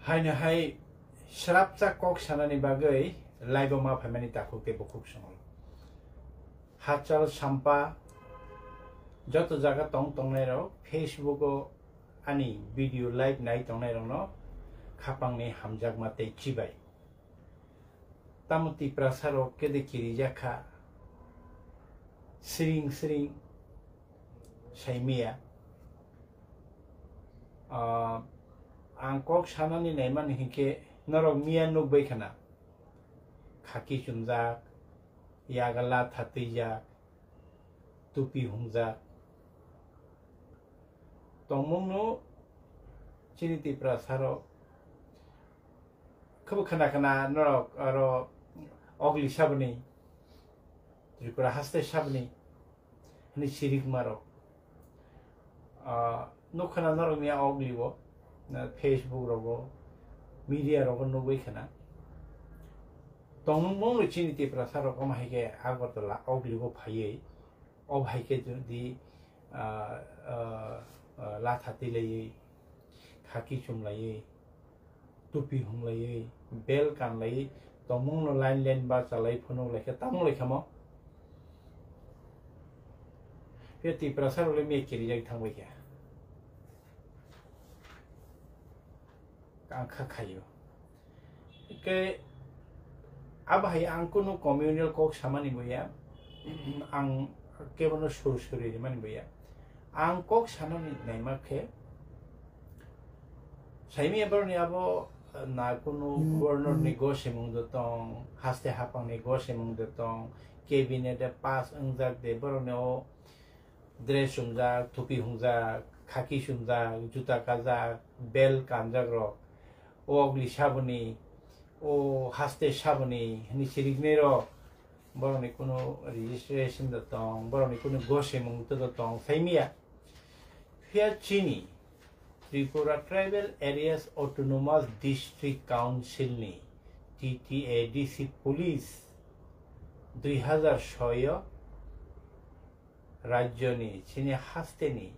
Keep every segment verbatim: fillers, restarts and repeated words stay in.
Haino hai srapsa kok sanani bagwi live-o ma phaimani takhuk tei bukhuk songlo. Hachal Sampa joto jaga tong tongnairok Facebook-o ani video live nai tongnairokno khapangni hamjakma tei chibai. Tamo Tiprasa rok kede kirijak kha, siring siring saimaya. Ah, ang kok sanani naimani hinkhe norok miya nukbai khana, khaki chumjak, yaga latha twijak, tupi hungjak. Tongmungno chini Tiprasa rok khebo khana khana norok aro ogli saboni, Tripura haste saboni hwnwi sirikma rok. Ah, nukha na norok ni ogli bo, na Facebook rogo, media rogo nugwi khana. Tongmung mung chini Tiprasa rok omo hai khe Agartala ogli bo phaiwi, ob hai khe jodi, ah, ah, ah, latha tilaiwi, khaki chumlaiwi, tupi humlaiwi, bel kanlaiwi tongmungno line line ba chalai phunuk laikha, tamung laikha mo. Phiya Tiprasa rok le miya kirijak thangbai kha. Ang kha khayo. Ke abo hai ang kunu communal kok samani boya, ang kebono sur suri rimani boya. Ang kok sanani naima khe, saimi abaroni abo na kunu governor ni gosemung do tong, haste hapang ni gosemung do tong, cabinet de pass wngjak de, borokni o dress chumjak, thupi hungjak, khaki chumjak, juta kajak, bel kanjak rok, o ogli saboni, o haste saboni hwnwi siriknai rok, borokni kunu registration da tong, borokni kunu gosemung da tong, saimiya. Phiya chini Tripura Tribal Areas Autonomous District Council ni T T A D C police dui hazar soi o rajyoni chini hasteni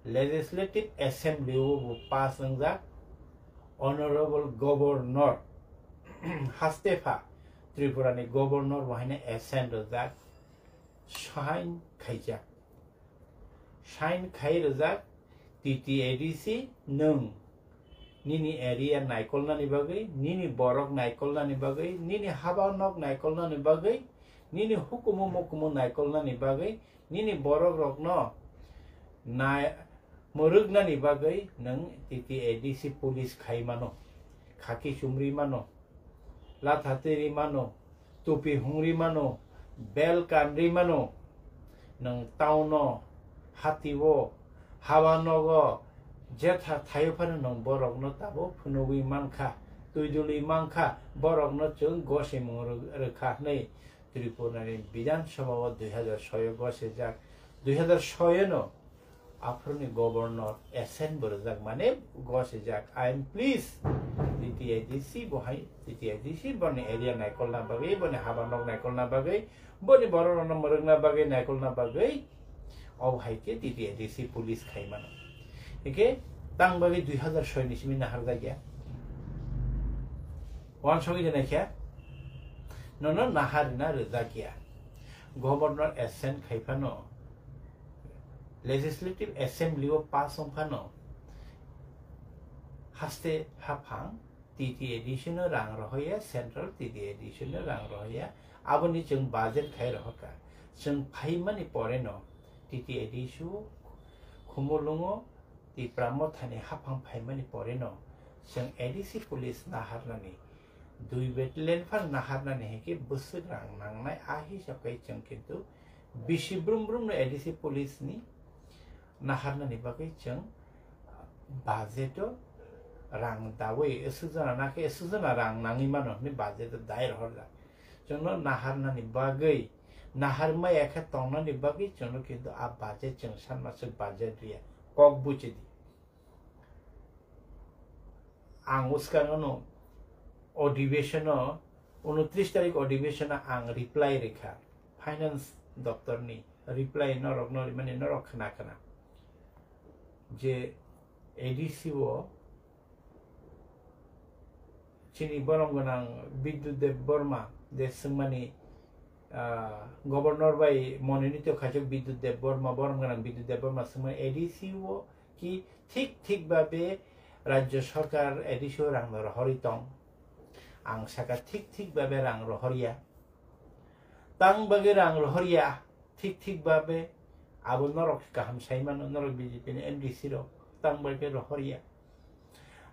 Legislative Assembly o bo pass wngjak, Honorable Governor, haste pha Tripura ni Governor bo haino assent rwjak, sign khaijak. Sign khai rwjak, T T A D C nwng nini area naikolnani bagwi, nini borok naikolnani bagwi, nini haba nok naikolnani bagwi, nini hukumu mukumu naikolnani bagwi, nini borok rokno nai-, mwrwknani bagwi nwng T T A D C police khai mano, khaki chumri mano, latha twi ri mano, tupi hungri mano, bel kanri mano, nwng town o, hati o, haba nogo, jetha thaio phano nwng borokno tabuk phunugwi mankha, twi dulwi mankha, borokno chwng gosimung rw-, rwkha hwnwi Tripura ni Bidhan Sabha o dui hazar soi o gosijak, dui hazar soi o no aphuruni governor assent bo rwjak mane gosijak. I am pleased, T T A D C bo hai, T T A D C boni area naikolna bagwi, boni haba nok naikolna bagwi, boni borok rokno mwrwkna bagwi, naikolna bagwi, obo hai khe T T A D C police khai mano. Hingkhe tang bagwi dui hazar soi ni simi naharjak ya. Wansugwi de naikhe nono naharina rwjak ya. Governor assent khai phano, Legislative Assembly o pass wng phano, haste haphang T T A D C no rang rohoya, Central T T A D C no rang rohoya, aboni chwng budget khai rohorkha. Chwng phaimani pore no T T A D C o Khumulwngo Tipra Mothani haphang phaimani pore no chwng A D C police naharnani, dui battalion phano naharnani hinkhe bwswk rang nangnai, a hisab khai chwng kintu bisi brum brum no A D C police ni naharnani bagwi chwng budget o rang dawi, aswk jona nakhe aswk jona rang nangwi mano hwnwi budget o dai rohorjak. Chwngno naharnani bagwi, nahar maya khe tongnani bagwi chwngno kintu a budget chwng sanmaswk budget riya, kok buchidi. Ang bwskango no adhibeshon o, unotris tarik adhibeshon o ang reply rikha, finance doptor ni reply norok no rimani norok khna khna je A D C o chini borom gwnang Bidyut Deb Borma je swngmani, ah, governor bai mononito khaijak Bidyut Deb Borma, borom gwnang Bidyut Deb Borma swngmani A D C o ki thik thik babe rajyo sarkar A D C o rang rohorwi tong. Ang saka thik thik babe rang rohorya. Tang bagwi rang rohorya, thik thik babe abo norok kaham sai mano, norok B J P ni M D C rok tang bagwi rohorya.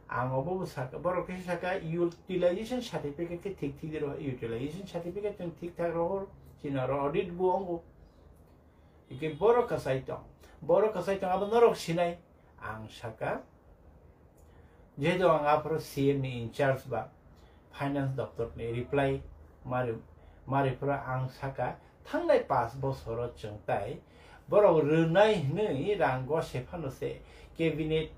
Ang obo bo saka, borok khe saka utilization certificate khe thik thik rohor, utilization certificate chwng thik thak rohor, chini oro audit bo wngo. Hikhe borok kwchai tong, borok kwchai tong abo norok sinai. Ang saka, jehetu ang aphuru C M ni in charge ba finance doptor ni reply mari, mari phuru ang saka, thangnai pash bosoro chwng tai borok rwnai hwnwi rang gose phano se cabinet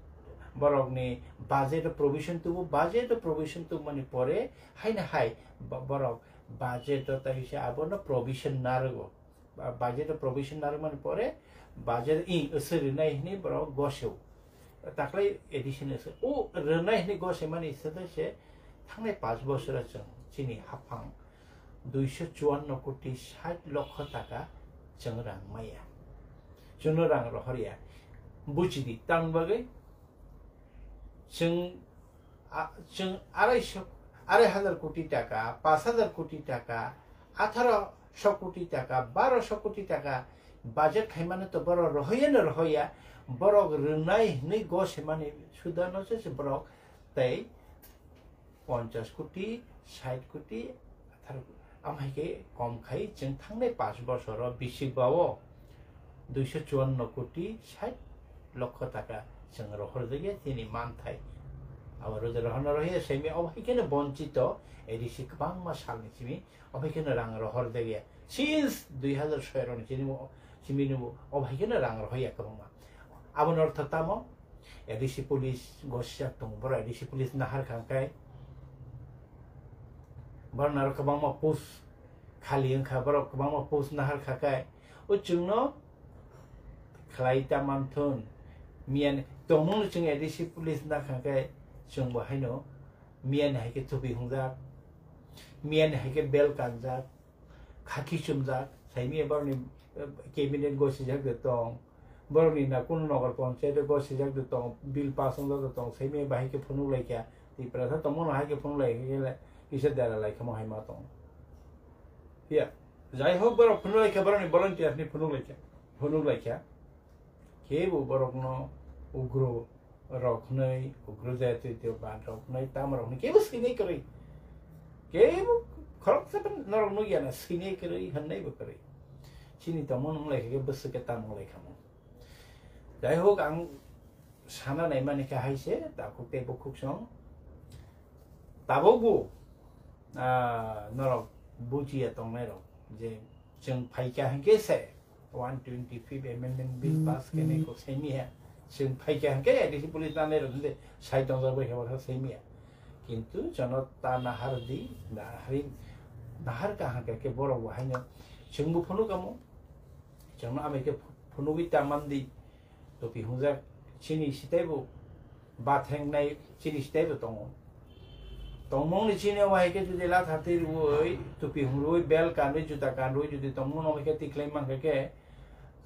borokni budget o provision tubu, budget o provision tubumani pore haino hai bo-, borok budget o tai se abono provision narwgo. Ba-, budget o provision narwkmani pore budget i swrwinai hwnwi borok goseo. Taklai addition se o rwnai hwnwi gosemani se thangnai pash bosoro chwng chini haphang duiso chuanno koti sait lokho taka chwng rang maya. Chwngno rang rohorya. Buchidi, tang bagwi chwng, a, chwng arai so, arai hazar koti taka, pash hazar koti taka, atharo so koti taka, baro so koti taka budget khaimano to borok rohoyano rohoya, borok rwnai hwnwi gosemani sudano se borok tei ponchas koti, sait koti, atharo koti. Am hai khe kom khai chwng thangnai pash bosoro bisik bao duiso chuanno koti sait lokho taka chwng rohorjakya chini manthai. Abo rwja rohorna rohya semi, obo hai kheno bonchito A D C kwbangma salni simi obo hai kheno rang rohorjakya. Since dui hazar soi roni chini bo, simi nubo obo hai kheno rang rohorya kwbangma. Aboni ortho tamo? A D C police gosijak tongo, borok A D C police nahar kha khe, borok naro kwbangma post khali wngkha, borok kwbangma post nahar kha khe, o chwngno khlai ta manthun, miyani tongmungno chwng A D C police nakha khe, chwngbo haino miyani hai khe thupi hungjak, miyani hai khe bel kanjak, khaki chumjak, saimia borokni, eh, cabinet gosijak de tong, borokni na kunu nogar panchayat gosijak de tong, bill pass wngjak de tong, saimia bahai khe phunuk laikha, Tiprasa tongmano hai khe phunuk laikha khe kisa dera laikha mo hai ma tong. Ya, jai hok borok phunuk laikha, borokni volunteer ni phunuk laikha, phunuk laikha. Kebo borokno ugro rok hwnwi, ugro jatitio bad rok hwnwi, tamo rok hwnwi kebo swinai kwrwi. Kebo khoroksa norok nukya na swinai kwrwi, hwnnai bo kwrwi. Chini tongmung wng lai khe bwswk khe tamo wng lai kha mo. Jai hok, ang sana naimani khe hai se, takhuk tei bukhuk song. Tabukbo, ah, norok bujiya tongnairok je chwng phaikha hwnkhe se one twenty-fifth Amendment Bill pass khainai kok saimiya. Chwng phaikha hwnkhe A D C police nanairok hwnkhe sai tongjak bai khe baksa saimiya. Kintu jono ta nahar di, nahar, nahar ka hwnkhe khe borok bo haino chwngbo phunuk kamo. Chwngno amai khe phunugwi ta man di. Topi hungjak chini sitaibo bathengnai chini sitaibo tongo. Tongmungni chini omo hai khe jodi latha twi rwui, topi hungrui, bel kanrwi, juta kanrwi jodi tongmung omo hai khe tikhlai mankha khe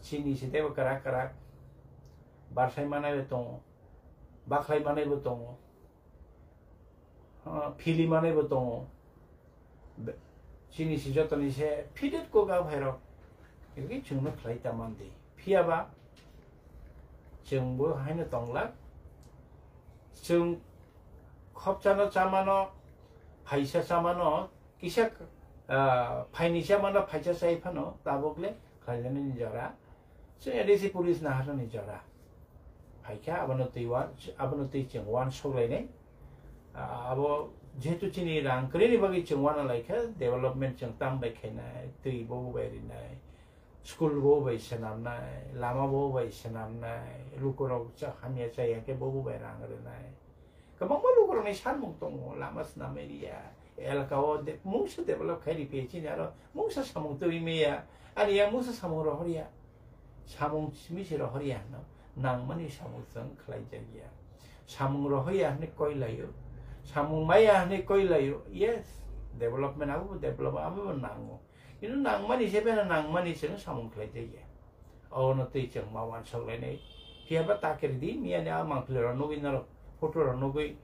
chini sitaibo kwrak kwrak barsai manaibo tongo, bakhlai manaibo tongo. Ah, phili manaibo tongo. Be-, chini se jotoni se fitted koga phairok. Ekhe chwngno khlai ta man di. Phiyaba chwngbo haino tonglak. Chwng khopchano chamano, phaisa chamano, kisa, ah, phaini chamano phaisa chai phano tabukle khlainani jora. Chwng A D C police naharnani jora phaikha, abono twi wan-, abono twi chwng uansuk lainai. Ah, abo jehetu chini rang kwrwini bagwi chwng uana laikha, development chwng tam bai khainai, twi bo bai rinai, school bo bai swnamnai, lama bo bai swnamnai, lukurok cha-, hamya chaya khe bo bai rang rwnai. Kwbangma lukurokni sanmung tongo, lama swnam area, elaka o de-, mungsa develop khai ri phiya chini aro mungsa samung twi maya, ani yang mungsa samung rohorya, samung simi se rohorya hwno, nangmani samung chwng khlai jakya. Samung rohorya hwnwi koi laio, Samung maya hwnwi koi laio, yes, development abo bo develop abo bo nango. Kintu nangmani se bena nangmani chwng samung khlai jaya. Obono twi chwng ma uansuk lainai. Phiya ba ta kiri di, miya ni a mangpili rok nugwi norok photo rok nugwi,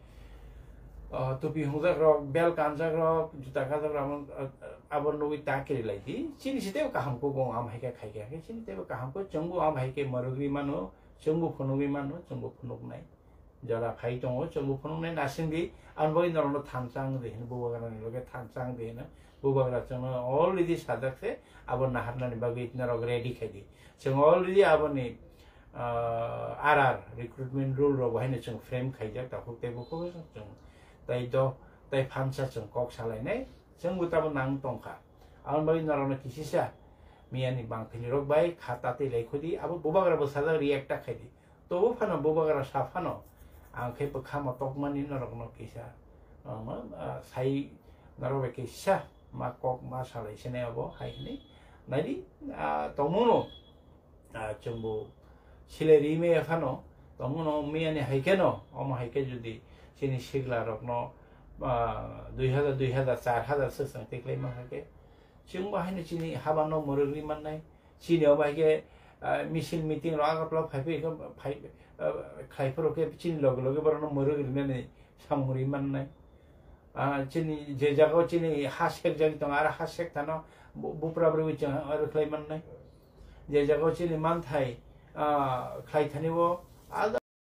ah, tupi hungjak rok, bel kanjak rok, juta kajak rok, amo, ah, abo nugwi ta kiri lai di. Chini se teibo kaham kuk wng am hai khe khai khe, chini teibo kaham kuk chwng bo am hai khe mwrwgwi mano, chwng bo phunugwi mano, chwng bo phunuknai. Jora phai tongo, chwng bo phunuknai nasing di, ang bai norokno thansa wng di hino, bubagra ni loge thansa wng di hino, bubagra chwngno already sajak se, abo naharnani bagwi norok ready khai di. Chwng already aboni, ah, R R, recruitment rule rok bo haino chwng frame khaijak, takhuk tei bukhuk chwng tai do, tai phansa chwng kok salainai, chwng bo tabo nang tongkha. Aboni bagwi norokno kisisa, miyani bangphili rok bai kha tatwi lai khudi, abo bubagra bo sajak react ta khai di. Tobo phano bubagra sa phano, ang khe bwkha motokmani norokno kisa, ah, ma, ah, sai norok bai kisa ma kok ma salai sinai abo hai hwnwi. Naidi, ah, tongmungno, ah, chwngbo silai ri maya phano tongmungno miyani hai kheno, omo hai khe jodi chini sigla rokno, ah, dui hazar, dui hazar, char hazar swk chwng tiklai mankha khe, chwngbo haino chini habano mwrwk ri mannai. Chini obo hai khe, ah, misil meeting rok Agartala phai phai khe phai, ah, khlai phuru khe chini loge loge borokno mwrwk rinani samung ri mannai. Ah, chini je jagao chini ha sekjagwi tongo, aro ha sek thano bu-, bupra bwrwi chwng aro khlai mannai. Je jagao chini manthai, ah, khlai thani o, ah,